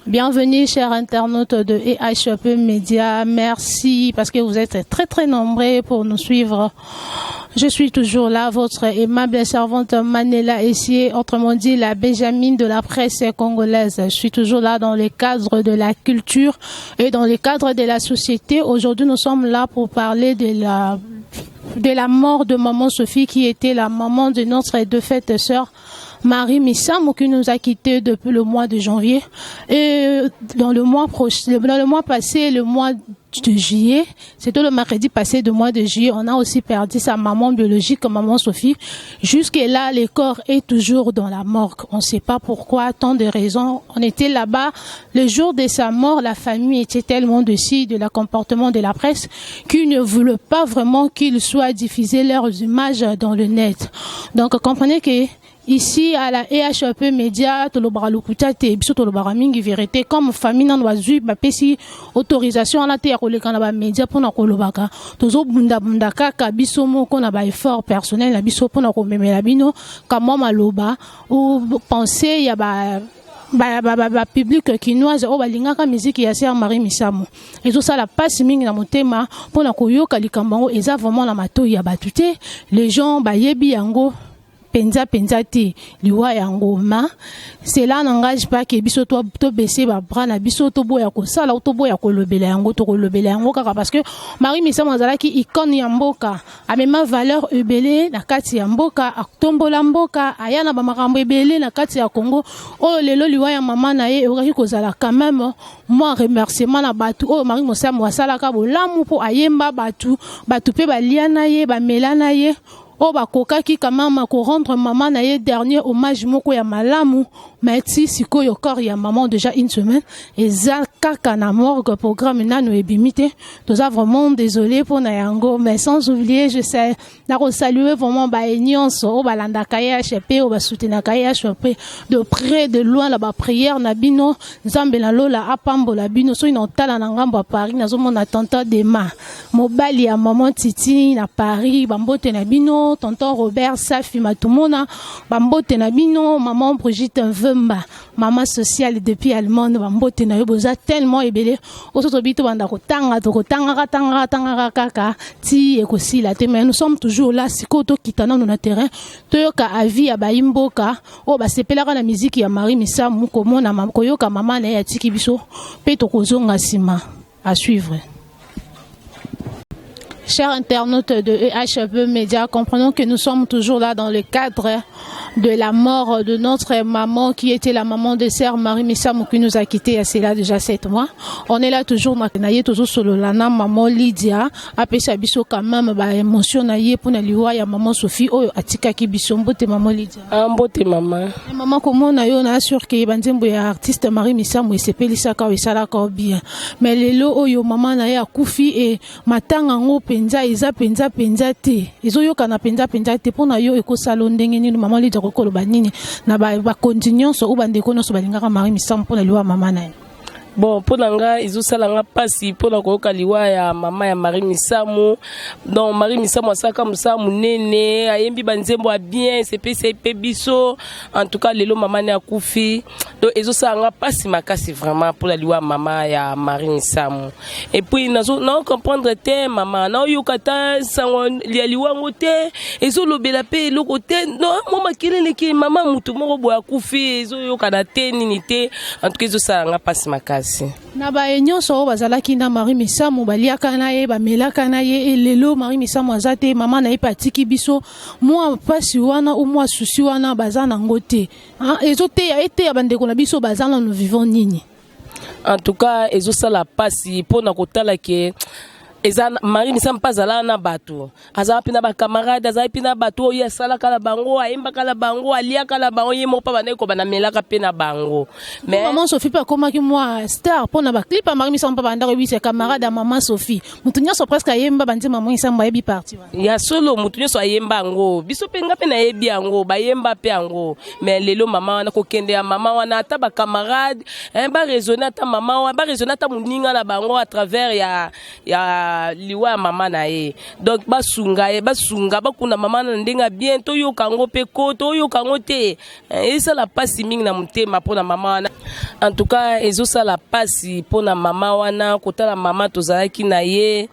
Bienvenue, chers internautes de EHP Média. Merci parce que vous êtes très très nombreux pour nous suivre. Je suis toujours là, votre aimable servante Manela Essier, autrement dit la Benjamin de la presse congolaise. Je suis toujours là dans le cadre de la culture et dans le cadre de la société. Aujourd'hui, nous sommes là pour parler de la mort de maman Sophie, qui était la maman de notre défunte sœur Marie Misamu, qui nous a quittés depuis le mois de janvier. Et dans le mois prochain, dans le mois passé, le mois de juillet, c'était le mercredi passé du mois de juillet, on a aussi perdu sa maman biologique, maman Sophie. Jusque-là, le corps est toujours dans la morgue. On ne sait pas pourquoi, tant de raisons. On était là-bas le jour de sa mort, la famille était tellement déçue de le comportement de la presse qu'ils ne voulaient pas vraiment qu'il soit diffusé leurs images dans le net. Donc, comprenez que ici à la EHP Média, tolobaka lokuta te, biso tolobaka mingi vérité. Comme famille nano bazwi bapesi autorisation wana te ya koleka na bamédia mpona kolobaka, tozobundabunda kaka biso moko na baeffort personnel na biso mpona komemela bino kamwa maloba ou pensée ya ba bapublic kinoise oyo balingaka miziki ya sœur Marie Misamu. Ezosala mpasi mingi na motema mpona koyoka likambo yango. Eza vraiment na matoi ya bato te, les gens bayebi yango mpenza mpenza te, liwa yango. Mais cela n'engage pas ke biso tobaisser babras na biso, toboya kosala, toboya kolobela yango. Tokolobela yango kaka parce que Marie Misamu azalaki icône ya mboka, amema valeur ebele na kati ya mboka, atombola mboka, aya na bamakambo ebele na kati ya Congo. Oyo lelo liwa ya mama na ye ekokaki kozala quand même mwa remerciement na bato oyo Marie Misamu asalaka bolamu, mpo ayemba bato, bato mpe balia na ye, bamela na ye, oyo bakokaki quand même korendre mama na ye dernier hommage moko ya malamu. Mais ti sikoyo, corps ya maman déjà une semaine eza kaka na morgue, programme nano ebimi te. Toza vraiment désolé mpona yango. Mais sans oublier, je sais, nakosalue vraiment baye nyonso oyo balandaka ye HP, oyo basoutenaka ye HP de près, de loin, na baprière na bino. Nzambe na lola apambola bino. Soki na otala na ngambo ya Paris, nazomona tonton Dema, mobali ya maman Titi na Paris, bambote na bino. Tonton Robert Safi Matumona, bambote na bino. Maman Brigitte Mvemba, mama sociale depuis Allemagne, bambote na yo. Boza tellement ebele oso tobi tobanda kotanga, tokotangaka, tangaka, tangaka kaka ti ekosila te. Mais nous sommes toujours là. Sikoyo tokita nano na terrain, toyoka avis ya bayimboka oyo basepelaka na miziki ya Marie Misamu, komona koyoka mama na ye atiki biso, mpe tokozonga nsima. À suivre. Chers internautes de EHP Média, comprenons que nous sommes toujours là dans le cadre de la mort de notre maman, qui était la maman de sœur Marie Misamu, qui nous a quittés il y a cela déjà 7 mois. On est là toujours, na ye toujours solo na maman Lydia, apesa biso quand même ba émotion na ye pour na liwa ya maman Sophie oyo atikaki biso. Mbote, maman Lydia. Ah, mbote mama. Maman, komona yo na sûr que banzembo ya artiste Marie Misamu esepelisaka oyo, esalaka bien. Mais lelo oyo mama na ye akufi e matanga yango mpenza eza mpenza mpenza te, ezoyokana mpenza mpenza te. Mpo na yo ekosala ndenge nini, mama Lidia? Kokoloba nini na bakonzi nyonso oyo, bandeko nyonso balingaka Marie Misamu, mpo na liwa mama na ye? Bon, mpo na nga ezosala nga mpasi mpona koyoka liwa ya mama ya Marie Misamu. Donc Marie Misamu asalaka mosala monene, ayembi banzembo ya bien, esepesi ye mpe biso. En tout cas lelo mama ne akufi, donc ezosala nga mpasi makasi vraiment mpona liwa ya mama ya Marie Misamu. Et puis nao comprendre te, mama, naoyoka ta sango ya liwa yango te, ezolobela mpe eloko te. No mwa makeleleki mama motu moko boye akufi, ezoyokana te nini te. En tout cas ezosala nga mpasi makasi. Na baye nyonso oyo bazalaki na Marie Misamu, baliaka na ye, bamelaka na ye, elelo Marie Misamu aza te, mama na ye mpe atiki biso, mwa mpasi wana o mwa susi wana baza nango te, ezoteya eteya bandeko na biso baza nano vivant nini? En tout cas ezosala mpasi mpona kotala ke eza Marie Misamu mpe azalaka na bato, azala mpe na bacamarade, azali mpe na bato oyo asalaka na bango, ayembaka na bango, aliaka na bango, ye moko mpe bandaki kobanda amelaka mpe na bango. Mais maman Sophie mpe akomaki mwa star mpona baclip ya Marie Misamu, mpe bandako oyebisa camarade ya mama Sophie. Moto nyonso presque ayemba banzembo ya Misamu ayebi parti wana. Ya solo, moto nyonso ayemba yango, biso mpe, nga mpe nayebi yango, bayemba mpe yango. Mais lelo mama wana, kokende ya mama wana, ata bacamarade baraisonne, ata mama wana baraisonne, ata moninga na bango à travers ya liwa ya mama na ye. Donc basunga ye, basunga, bakunda mama na ndenge ya bien. Toyoka yango mpe ko toyoka yango te, esala mpasi mingi na motema mpona mama wana. En tout cas, ezosala mpasi mpona mama wana. Kotala mama tozalaki na ye,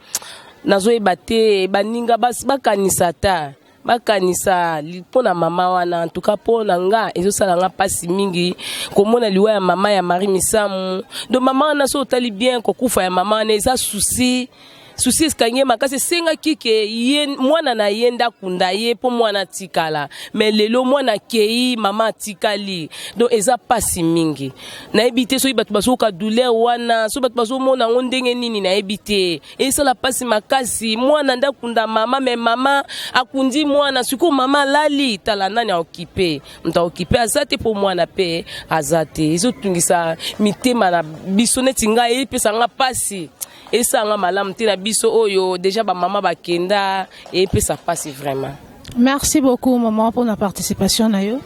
nazoyeba te. Baninga bakanisa ta, bakanisa mpona mama wana. En tout cas, mpo na nga, ezosala nga mpasi mingi komona liwa ya mama ya Marie Misamu. Donc mama wana, so otali bien, kokufa ya mama wana eza souci, souci ekangi ye makasi. Esengaki ke ye mwana na ye nde akunda ye mpo mwana atikala, mais lelo mwana akei, mama atikali. Donc eza mpasi mingi. Nayebi te soki bato bazoyoka douleur wana, soki bato bazomona yango ndenge nini, nayebi te. Esala mpasi makasi. Mwana nde akunda mama, mais mama akundi mwana. Sikoyo mama alali, tala nani aokipe? Moto aokipe aza te, mpo mwana mpe aza te. Ezotungisa mitema na biso. Neti ngai, epesanga mpasi, esanga malamu te na biso oyo déjà bamama bakenda. Epesa mpasi vraiment. Merci beaucoup, maman, pour la participation na yo.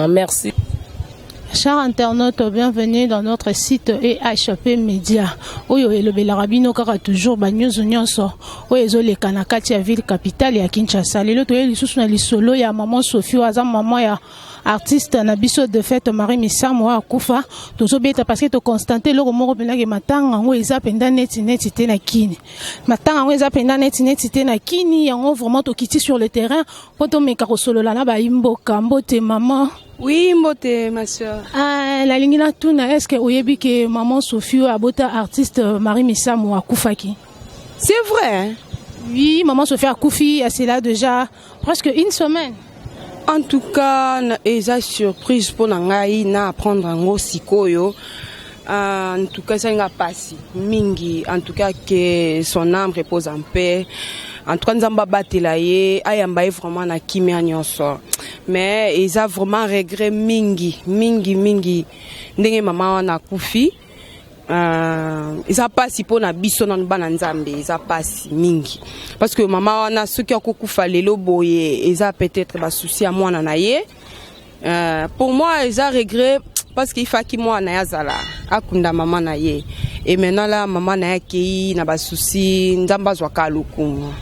Merci. Chers internautes, bienvenue dans notre site EHP Media. Oyo elobelaka bino kaka toujours ba news nyonso oyo ezoleka na kati ya ville capitale ya Kinshasa. Lelo toye lisusu na lisolo ya maman Sophie oyo aza maman ya artiste na biso de fait Marie Misamu oyo akufa. Tozobeta parce que toconstate eloko moko mpendake matanga yango eza mpenza neti neti te na Kini. Matanga yango eza mpenza neti neti te na Kini. Yango vraiment tokiti sur le terrain mpo tomeka kosolola na bayimboka. Mbote, mama. Oui, mbote, ma soeur. Ah, nalingi natuna, est ce que oyebi ke maman Sophie oyo abota artiste Marie Misamu akufaki? C'est vrai, hein? Oui, maman Sophie akufi, c'est là déjà presque une semaine. En tout cas, eza surprise mpo na ngai na apprendre yango sikoyo. En tout cas, esalinga mpasi mingi. En tout cas, que son âme repose en paix. En tout cas, Nzambe abatela ye, ayamba ye vraiment na kimia nyonso. Mais eza vraiment regret mingi mingi mingi ndenge mama wana akufi. Eza mpasi mpo na biso nanu bana Nzambe. Eza mpasi mingi parce que mama wana, soki akokufa lelo boye, eza peut-être basoucis ya mwana na ye. Pour moi, eza regret parce que ifaki mwana ye azala akunda mama na ye, et maintenant là, mama na ye akei na basoucis. Nzambe azwaka lokumu.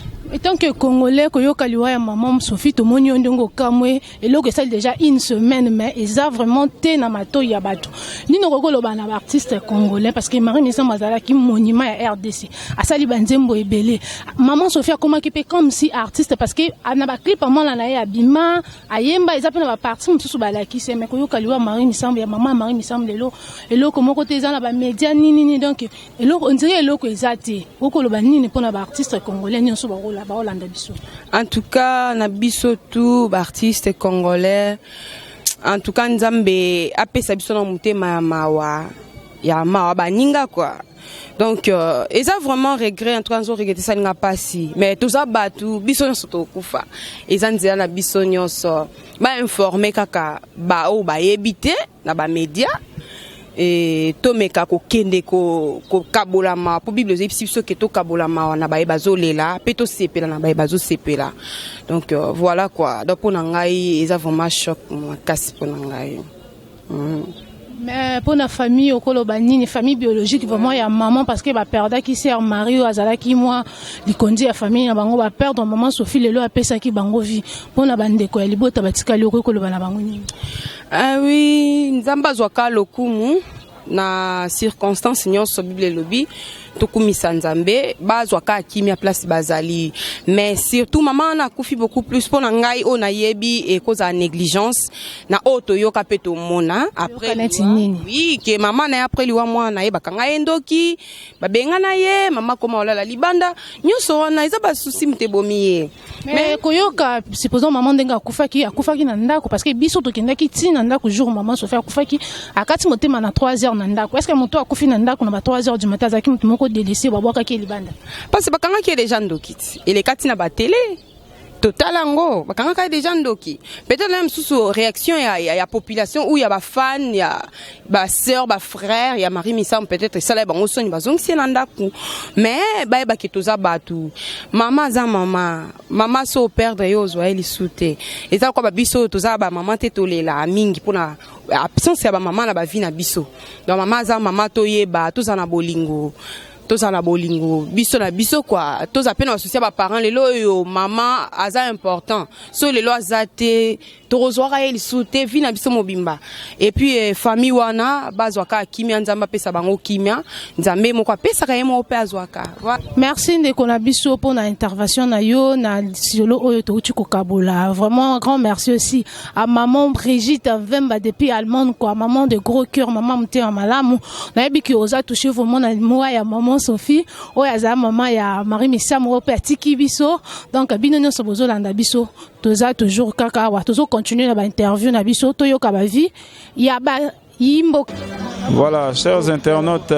Tant que Congolais, koyoka liwa ya mama Sophie, tomoni yo ndenge okamwe. Eloko esali déjà une semaine, mais eza vraiment te na matoi ya bato. Nini okoki koloba na baartiste congolais? Parce que Marie Misamu azalaki monument ya RDC, asali banzembo ebele. Mama Sophie akomaki mpe comme si artiste, parce que na baclip amona na ye abima, ayemba, eza mpe na baparti mosusu balakisi. Mais koyoka liwa Marie Misamu, ya mama Marie Misamu, lelo eloko moko te eza na bamédia ninini. Donc eloko, on dirait eloko eza te. Okoloba nini mpona baartiste congolais nyonso baolanda biso? En tout cas, na biso tout baartiste congolais, en tout cas, Nzambe apesa biso na motema ya mawa, ya mawa baninga quoi. Donc eza vraiment regret. En tout cas, nzo regret, esalinga mpasi, mais toza bato, biso nyonso tokufa, eza nzela na biso nyonso. Bainforme kaka baoyo bayebi te na bamédia e, tomeka kokende kokabola mawa, mpo Bible ezoyebisi biso ke tokabola mawa na baye bazolela mpe tosepela na baye bazosepela. Donc voilà quoi. Donc mpo na ngai, eza vraiment choc makasi mpo na ngai. Mais mpo na famille, okoloba nini? Famille biologique vraiment ya maman, parce que baperdaki sœur Marie oyo azalaki mwa likondi ya famille na bango. Baperdre maman Sophie lelo, apesaki bango vie. Mpo na bandeko ya libota batikali, okoki koloba na bango nini? Ah oui, Nzambe azwaka lokumu na circonstance nyonso. Bible elobi tokumisa Nzambe. Bazwaka kimia place bazali. Mais surtout, mama wana akufi beaucoup plus mpo na ngai oyo nayebi, ekozala négligence na oyo toyoka mpe tomona. Après neti nini? Oui, ke mama na ye, après liwa mwana na ye, bakanga ye ndoki, babenga ye, mama koma olala libanda. Nyonso wana eza basoucis moto ebomi ye. Mais koyoka, supposons mama ndenge akufaki, akufaki na ndako, parce que biso tokendaki ti na ndako jour mama Sophie akufaki, akati motema na 3 heures na ndako. Est ce que moto akufi na ndako na ba 3 heures du matin azalaki moto moko délaissé, babwakaki ye libanda? Parce bakangaki ye déjà ndoki ti eleka ti na batele, totala yango, bakangaka ye déjà ndoki. Peut-être na mosusu réaction ya population ou ya bafan, ya basœur, bafrère ya Marie Misamu, peut-être esala ye bango soni, bazongisi ye na ndako. Mais bayebaki toza bato, mama aza mama. Mama so operdre ye, ozwa ye lisu te. Eza kwa babiso oyo toza bamama te, tolela mingi mpona absence ya bamama na bavie na biso. Donc mama aza mama, toyeba toza na bolingo, tozala na bolingo biso na biso quoi. Toza mpe na basoucis ya baparent. Lelo oyo mama aza important, so lelo aza te. Tokozwaka ye lisusu te vie na biso mobimba. Et puis eh, famille wana bazwaka kimia, Nzambe apesa bango kimia. Nzambe moko apesaka, ye moko mpe azwaka. Voilà. Merci ndeko na biso mpona intervention na yo na solo oyo touti kokabola. Vraiment, grand merci aussi à maman Brigitte Vemba depuis Allemagne, quoi. Maman de gros cœur, maman motema malamu. Nayebi ki oza touché vraiment na liwa ya maman Sophie oyo azala mama ya Marie Misamu oyo mpe atiki biso. Donc bino nyonso bozolanda biso, toza toujours kaka awa, tozocontinue na bainterview na biso, toyoka baavis ya bayimbo. Voilà, chers internautes,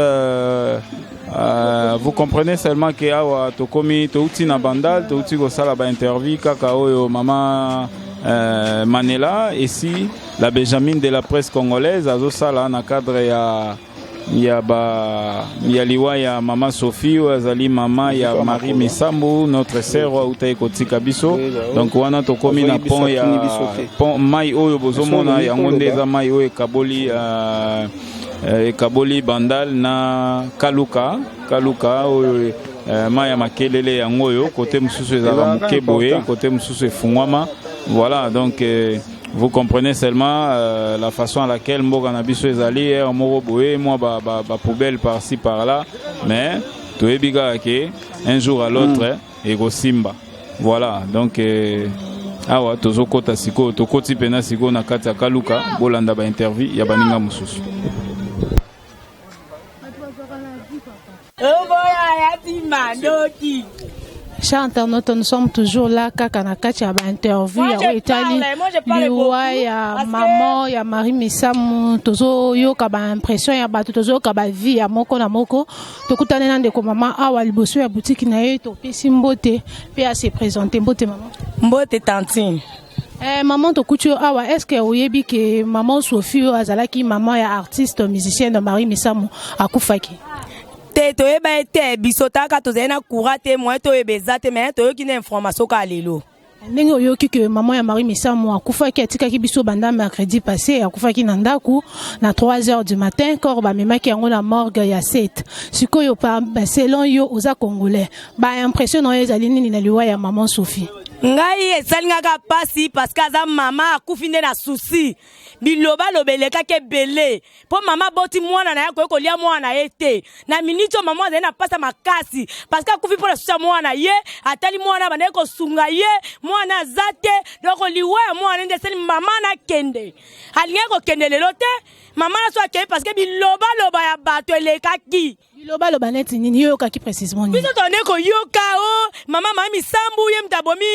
vous comprenez seulement que awa tokomi, touti na Bandal, touti kosala ba interview kaka oyo mama Manela ici, la Benjamin de la presse congolaise, azosala na cadre ya liwa ya mama Sophie oyo azali mama ya Marie Misambu, notre sœur oyo autaki kotika biso. Donc wana tokomi na pont ya pont mai oyo bozomona yango nde eza mai oyo ekaboli Bandal na Kaluka. Kaluka oyo mai ya makelele yango oyo, kote mosusu ezalaka moke boye, kote mosusu efungwama. Voilà, donc vous comprenez seulement la façon à laquelle mboka na biso ezali ere moko boye, mwa bapoubelle ba par-ci par-là, mais toyebi kaka ke un jour à l'autre ekosimba. Voilà, donc awa tozokɔta sikoyo, tokɔti mpena sikoyo na kati ya Kaluka. Bolanda bainterview ya baninga mosusu. Chers internautes, nous sommes toujours là, kaka na kati ya ba-interview ya oyo etali liwa ya maman ya Marie Misamu. Tozoyoka baimpression ya bato, tozoyoka baavis ya moko na moko. Tokutani na ndeko mama awa liboso ya boutique na ye, topesi mbote mpe ase présente. Mbote mama. Mbote, tantine. Maman, tokuti yo awa. Est ce que oyebi ke maman Sophie oyo azalaki mama ya artiste musicienne Marie Misamu akufaki? Te, toyeba ye te. Biso taka tozali na courant te, moyen toyeba eza te, mais toyoki na information kaka lelo. Ndenge oyoki ke mama ya Marie Misamu akufaki, atikaki biso banda mercredi passé, akufaki na ndako na 3 heures du matin, corps bamemaki yango na morgue ya 7. Sikoyo, selon yo, oza Congolais, baimpression na yo ezali nini na liwa ya maman Sophie? Ngai esalingaka mpasi parce que aza mama, akufi nde na souci. Bilobaloba elekaki ebele mpo mama aboti mwana na ye, akoki kolia mwana na ye te. Na miniti oyo mama azali na mpasi ya makasi parce que akufi mpo na souci ya mwana ye. Atali mwana, bandaki kosunga ye, mwana aza te. Donc liwa ya mwana nde esali mama nakende. Alingaki kokende lelo te mama na so akei parce que bilobaloba ya bato elekaki. Bilobaloba neti nini? Yo oyokaki précisement nini? Biso tonde koyoka o mama Misambu ye moto abomi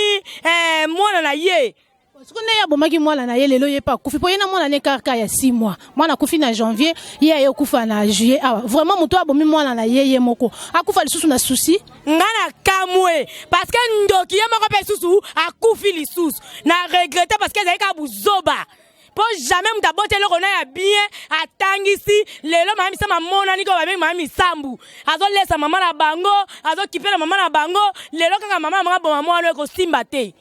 mwana na ye. Soki nde ye abomaki mwana na ye, lelo ye mpe akufi mpo ye na mwana ne kaka ya 6 mois. Mwana akufi na janvier, ye aye okufa na juillet awa. Vraiment, moto abomi mwana na ye, ye moko akufa lisusu na souci. Nga na kamwe parce que ndoki ye moko mpe lisusu akufi lisusu. Na regretter parce que ezali kaka buzoba, mpo jamais moto aboti eloko na ya bien, atangisi. Lelo mama Misambu amonani ko babengi mama Misambu, azolesa mama na bango, azokipe na mama na bango. Lelo kaka mama na bango aboma mwana, ekosimba te.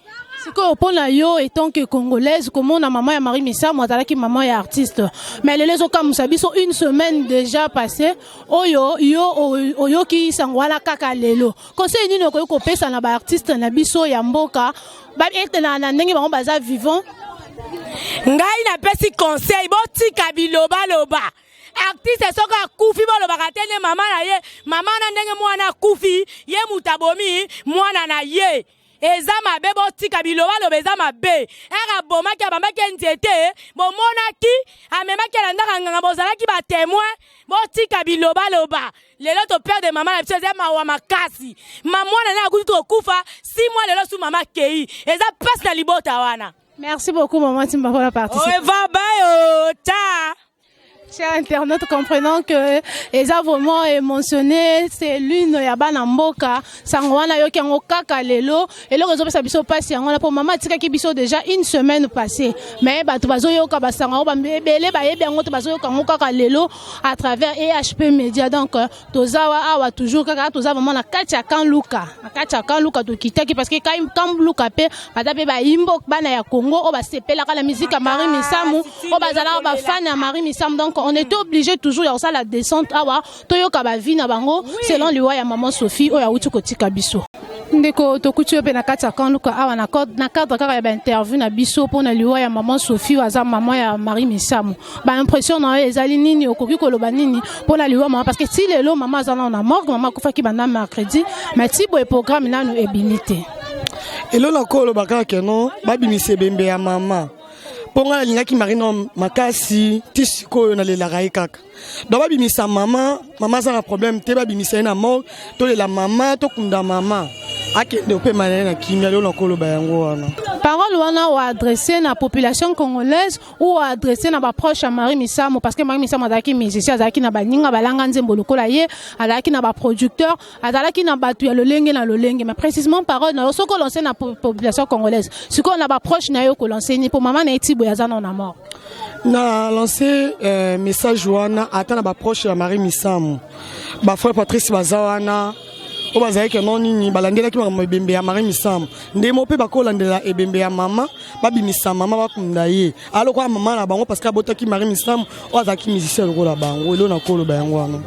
Sikoyo, mpo na yo etant que Congolaise, komona mama ya Marie Misamu azalaki mama ya artiste, mais lelo ezokamwisa biso, une semaine déjà passé oyo yo oyoki sango wana kaka lelo. Conseil nini okoki kopesa na baartiste na biso ya mboka ete na ndenge bango baza vivant? Ngai napesi conseil, botika bilobaloba. Artiste soki akufi, bolobaka te nde mama na ye, mama na ndenge mwana akufi, ye moto abomi mwana na ye. Eza mabe, botika bilobaloba, eza mabe. Ere abomaki, abambaki ye nzete, bomonaki, amemaki, alandaka nganga, bozalaki batémoin. Botika bilobaloba. Lelo toperdre mama na biso, eza mawa makasi. Ma mwana na akuti tokokufa 6 mois, lelo su mama akei, eza mpasi na libota wana. Merci beaucoup, maman Timba, pour la participation. Au revoir, bye, ciao. Chers internautes, comprenons que eza vraiment émotionné, c'est l'une ya bana mboka. Sango wana yoki yango kaka lelo. Eloko ezopesa biso pasi yango wana, po mama atikaki biso déjà une semaine passée. Mais bato bazoyoka basango yango ebele bayebi yango te, bazoyoka yango kaka lelo à travers EHP Media. Donc toza awa toujours kaka, toza vraiment na kati ya Camp Luka. Na kati ya Camp Luka tokitaki parce que Camp Luka pe baza pe bayimbo bana ya Congo oyo basepelaka na musique ya Marie Misamu, oyo bazalaka bafan ya Marie Misamu. Donc on était obligé toujours ya kosala descente awa, toyoka baavis na bango selon liwa ya maman Sophie oyo awuti kotika biso. Ndeko, tokuti yo mpe na kati ya Camp Luka awa na cadre kaka ya bainterview na biso mpona liwa ya Mama Sophie oyo aza mama ya Marie Misamu. Baimpression na yo ezali nini? Okoki koloba nini mpona liwa mama? Parce que ti lelo mama aza nano na morgue. Mama akufaki banda mercredi, mais ti boye programme nano ebimi te. Elo na koloba kaka que non, babimisa ebembe ya mama, mpo ngai nalingaki Marino makasi. Ti sikoyo nalelaka ye kaka. Donc babimisa mama. Mama aza na problème te, babimisa ye na morgue, tolela mama, tokunda mama, akende opema na ye na kimia. Lelo nakoloba yango wana. Parole wana oadresse na population congolaise ou oadresse na baproche ya Marie Misamu? Parce que Marie Misamu azalaki musicien, azalaki na baninga balanga nzembo lokola ye, azalaki na baproducteur, azalaki na bato ya lolenge na lolenge. Mais précisément, parole na yo soki olance na population congolaise, sikoyo na baproche na ye, okolance nini? Mpo mama na ye ti boye aza nano na morgue. Na lancé message wana ata na baproche ya Marie Misamu, bafrère Patrice baza wana oyo bazalaki no nini, balandelaki makambo ebembe ya Marie Misamu, nde mo mpe bakolandela ebembe ya mama, babimisa mama, bakunda ye alokola mama na bango, parce que abotaki Marie Misamu oyo azalaki musicien lokola bango. Elo na koloba yango wana.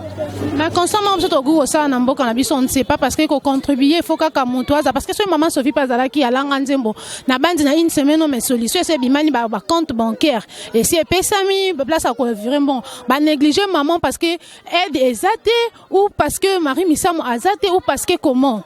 Mais constamment biso tokoki kosala na mboka na biso, on ne sait pas, parce que kocontribue, faut kaka moto aza, parce que soki Mama Sophie mpe azalaki alanga nzembo na bandi na une semaine, mais solution esi ebimani, bacompte bancaire esi epesami, place ya kovirer. Bon, banéglige maman parce que aide eza te, ou parce que Marie Misamu aza te, ou parce que comment?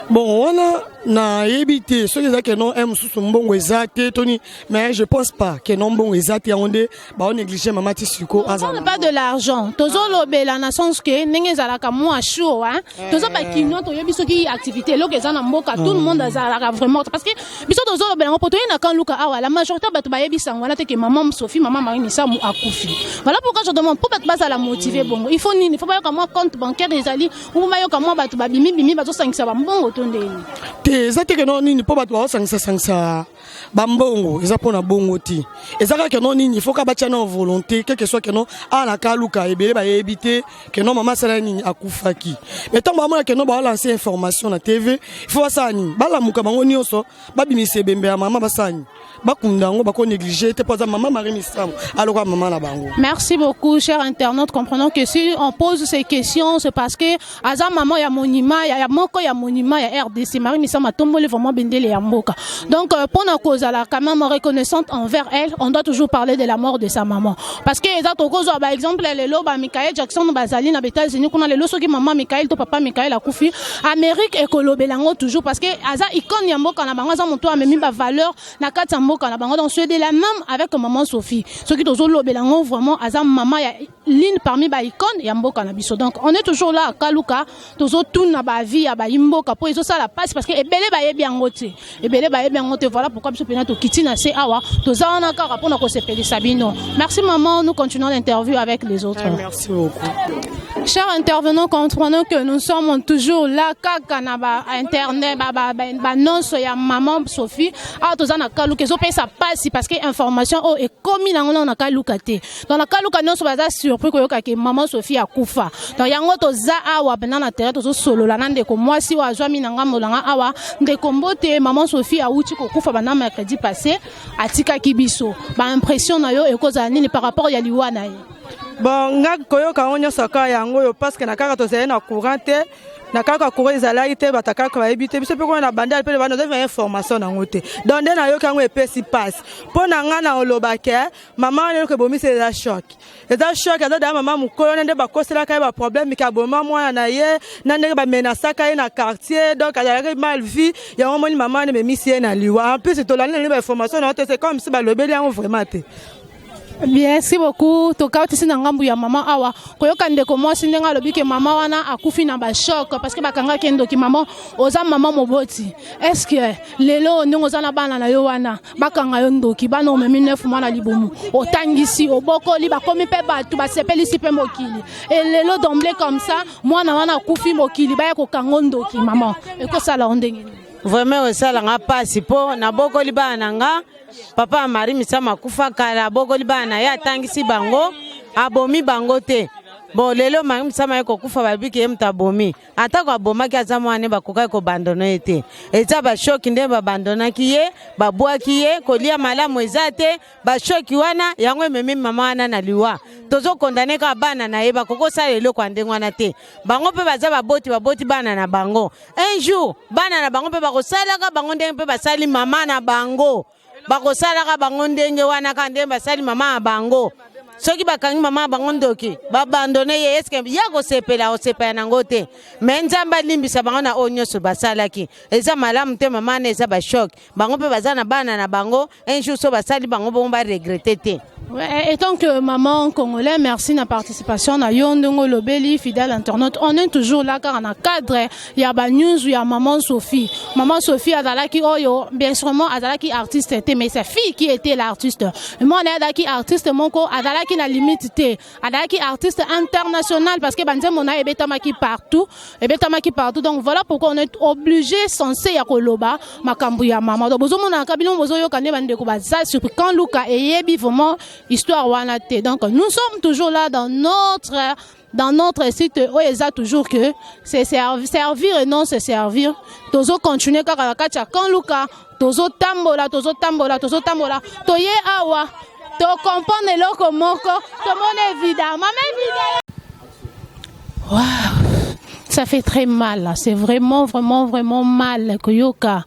Bon, wana nayebi te soki eza que non, mosusu mbongo eza te toni, mais je pense pas que non, mbongo eza te, yango nde baonéglige mama ti siko. Aza pas de l'argent, tozolobela na sens que ndenge ezalaka mwa chaud, hein. Toza bakinois, toyebi soki activité eloko eza na mboka, tout le monde azalaka vraiment, parce que biso tozolobela yango po toye na Camp Luka awa, la majorité bato bayebisa yango wana te que Mama Sophie, mama Marie Misamu akufi. Voilà pourquoi je demande, mpo bato bazala motivé bongo, il faut nini? Il faut bayoka mwa compte bancaire ezali, ou bayoka mwa bato babimibimi bazosangisa bambongo, to ndeni? Te, eza te que non nini, mpo bato bazosangisasangisa bambongo eza mpona bongo te. Eza kaka que non nini, il faut ka batia na volonté, quelque soit que non, awa na Kaluka ebele bayebi te que non, mama asala nini, akufaki. Mais ntango bamona que non, baolance information na TV, il faut basala nini? Balamuka bango nyonso, babimisa ebembe ya mama, basala nini? Bakunda yango. Bakonéglige te mpo aza mama Marie Misamu, alokola mama na bango. Merci beaucoup, chers internautes. Comprenons que si on pose ces questions, c'est parce que aza maman ya monument, ya moko ya monument ya RDC. Marie Misamu atomboli vraiment bendele ya mboka. Donc, pour kozala quand même reconnaissante envers elle, on doit toujours parler de la mort de sa maman. Parce que eza tokozwa ba exemple lelo ba Michael Jackson bazali na États-Unis kuna lelo, soki maman Michael to papa Michael akufi, Amérique ekolobela yango toujours, parce que aza icône ya mboka na bango, aza moto amemi ba valeur na kati ya mboka na bango. Donc c'est de la même avec Maman Sophie. Soki tozolobela yango, vraiment aza mama ya l'une parmi ba icône ya mboka na biso. Donc on est toujours là à Kaluka, tozotuna baavis ya bayimboka mpo ezosala mpasi, parce que ebele bayebi yango te, ebele bayebi yango te. Voilà pourquoi biso mpena tokiti na se awa, toza wana kaka mpona kosepelisa bino. Merci maman, nous continuons l'interview avec les autres. Merci beaucoup. Chers intervenants, comprenons que nous sommes toujours là kaka na ba internet, ba ba ba annonce ya Maman Sophie. Awa toza na Kaluka, ezopesa pasi parce que information oyo ekomi nango na Kaluka te. Donc na Kaluka nyonso baza surpris koyoka que Maman Sophie akufa. Donc yango toza awa mpena na terrain, tozosolola na ndeko mwasi oyo azwami na ngambo nanga awa. Ndeko, mbote. Maman Sophie awuti kokufa banda mercredi passé, atikaki biso. Baimpression na yo ekozala nini par rapport ya liwa na ye? Bon, nga koyoka yango nyonso kaka yango oyo, parce que na kaka tozali na courant te, na kaka courant ezalaki te, bato kaka bayebi te. Biso mpe kuna na bandale mpe bana ozali information nango te. Donc nde nayoki yango, epesi mpasi mpo na nga. Na oloba que mama wana eloko ebomisi eza choc, eza choc. Aza daya mama mokolo na nde bakoselaka ye baproblème que aboma mwana na ye, na ndenge bamenasaka ye na quartier. Donc azalaki mal vie, yango moni mama wana ememisi ye na liwa. En plus tolandi na bainformation nango te, c'est comme si balobeli yango vraiment te. Merci beaucoup. Tokawutisi na ngambu ya mama awa, koyoka ndeko mwasi ndenge alobi que mama wana akufi na bachoc parce que bakangaki ndoki. Mama, oza mama moboti, est ce que lelo ndenge oza na bana na yo wana, bakanga yo ndoki, bana omemi 9 mois na libumu, otangisi, obokoli, bakomi mpe bato, basepelisi mpe mokili, e lelo d'emblée comme ça mwana wana akufi, mokili baya kokanga ndoki, mama, ekosala yo ndenge nini? Vraiment esalanga mpasi, mpo nabokoli bana na nga. Papa ya Marie Misamu akufa kala, abokoli bana na ye, atangisi bango, abomi bango te. Bon, lelo Marie Misamu aye kokufa, babiki ye moto abomi. Atako abomaki, aza mwana, bakokaki kobandona ye te. Eza bashoki nde babandonaki ye, babwaki ye, kolia malamu eza te. Bashoki wana yango ememi mama wana na liwa. Tozokondane kaka bana na ye, bakoki kosala eloko ya ndenge wana te. Bango mpe baza baboti, baboti bana na bango. Un jour bana na bango mpe bakosalaka bango ndenge mpe basali mama na bango, bakosalaka bango ndenge wana kaka ndenge basali mama na bango. Soki bakangi mama na bango ndoki, babandone ye, eske ya kosepela? Kosepela nango te. Me Nzambe alimbisa bango na oyo nyonso basalaki. Eza malamu te. Mama wana eza bashock. Bango mpe baza na bana na bango. Un jour so basali bango bongo, baregretter te. Ouais, et tant que maman congolais, merci na participation na yo ndongo lobeli, fidèle internaute. On est toujours là car na cadre il y a ba news, il y a maman Sophie. Maman Sophie azalaki oyo, bien sûrement azalaki artiste te, mais sa fille qui était l'artiste. Moi on azalaki artiste moko, azalaki na limite te. Azalaki artiste international parce que banzembo na ebetamaki partout, ebetamaki partout. Donc voilà pourquoi on est obligé, censé ya koloba makambo ya maman. Donc bozomona ka bino bozoyoka nde bandeko baza surpris quand Luka eyebi vraiment histoire wana te. Donc nous sommes toujours là dans notre site oyo eza toujours que c'est servir et non se servir. Tozo continuer kaka na kati ya Camp Luka, tozotambola, tozotambola, tozotambola. Toye awa, tocomprendre eloko moko, tomoni évidemment, mama évidemment. Wow. Ça fait très mal, c'est vraiment, vraiment, vraiment mal koyoka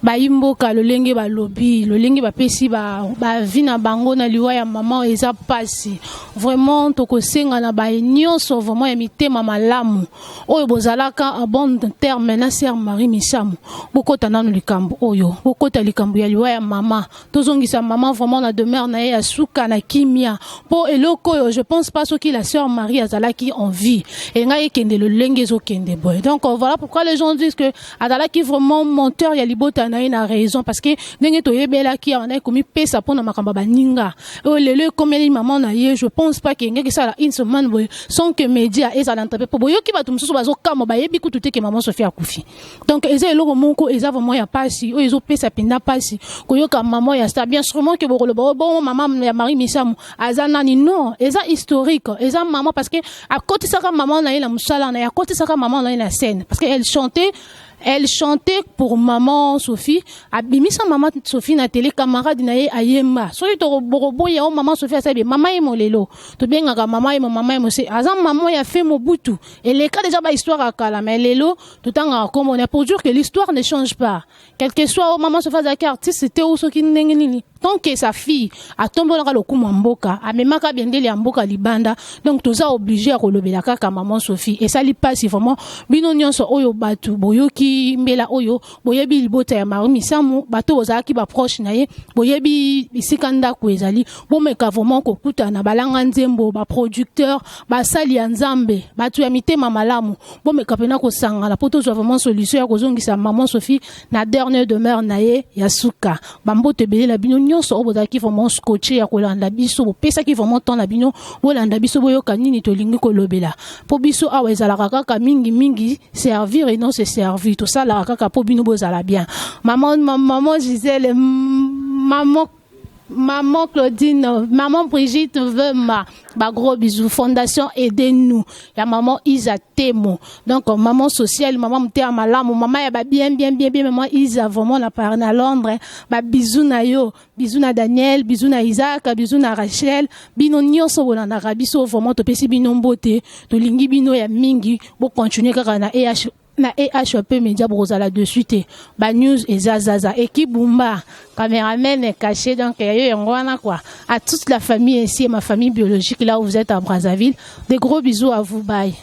bayimboka lolenge balobi, lolenge bapesi bavi na bango na liwa ya mama. Eza pasi vraiment. Tokosenga na baye nyonso vraiment ya mitema malamu oyo bozalaka en bon terme na sœur Marie Misamu, bokota nanu likambo oyo, bokota likambo ya liwa ya mama. Tozongisa mama vraiment na demeure na ye ya suka na kimia, mpo eloko oyo, je pense pas soki la sœur Marie azalaki en vie, engai ekende lolenge ezokende boye. Donc voilà pourquoi les gens disent que azalaki vraiment menteur ya libota na ye na raison, parce que ndenge toyebelaki awa na ye komipesa mpona makambo ya baninga oyo lelo ekomeli mama na ye, je pense pas ke engeki esala une semaine boye sans que média ezala entrepe, mpo boyoki bato mosusu bazokamwa, bayebi kutu te ke mama Sophie akufi. Donc eza eloko moko eza vraiment ya pasi, oyo ezopesa mpenza pasi koyoka mama ya star. Bien sûrement ke bokoloba bongo mama ya Marie Misamu aza nani? Non, eza historique, eza mama, parce que akotisaka mama na ye na mosala na ye, akotisaka mama na ye na scène, parce que elle chantait, elle chantait pour maman Sophie. Abimisa maman Sophie na télé, camarade na ye ayemba. Soki tobokoboya o maman Sophie asabi mama ye molelo, tobengaka mama ye mo, mama ye mo se aza mama ya fe Mobutu. Eleka déjà ba histoire ya kala, mais lelo totangaka kombo na pour dire que l'histoire ne change pas, quel que soit o maman Sophie azalaki artiste te ou soki ndenge nini, tant que sa fille atombolaka lokumu ya mboka, amemaka bendele ya mboka libanda. Donc toza obligé ya kolobela kaka maman Sophie. Esali mpasi vraiment. Bino nyonso oyo bato boyoki mbela oyo, boyebi libota ya Marie Misamu, bato bozalaki baproche na ye, boyebi bisika ndako ezali, bomeka vraiment kokutana balanga nzembo, baproducteur, basali ya Nzambe, bato ya mitema malamu, bomeka mpena kosangana mpo tozwa vraiment solution ya kozongisa maman Sophie na dernière demeure na ye ya suka. Bamboto ebele na bino nyonso oyo bozalaki vraiment scotché ya kolanda biso, bopesaki vraiment temps na bino bolanda biso, boyoka nini tolingi kolobela, mpo biso awa ezalaka kaka mingimingi servir et non se servir. Tosalaka kaka mpo bino bozala bien. Maman, maman Gisèle, maman, maman Claudine, maman Brigitte Vema, ba gros bisous. Fondation Aidez-nous. Ya maman Isa Temo. Donc, maman sociale, maman Moutea Malamu, maman ya ba bien, bien, bien, bien, maman Isa, vraiment, na Paris, na Londres. Ba bisous na yo. Bisous na Daniel, bisous na Isaac, bisous na Rachel. Bino nyonso bolandaka biso, vraiment, topesi bino mbote. Tolingi bino ya mingi. Bo continuer kaka na EH na EHP Média, bokozala dessus te. Ba news eza zaza, équipe Bumba, caméraman caché, donc yo yango wana quoi. À toute la famille ici et ma famille biologique là où vous êtes à Brazzaville, des gros bisous à vous, bye.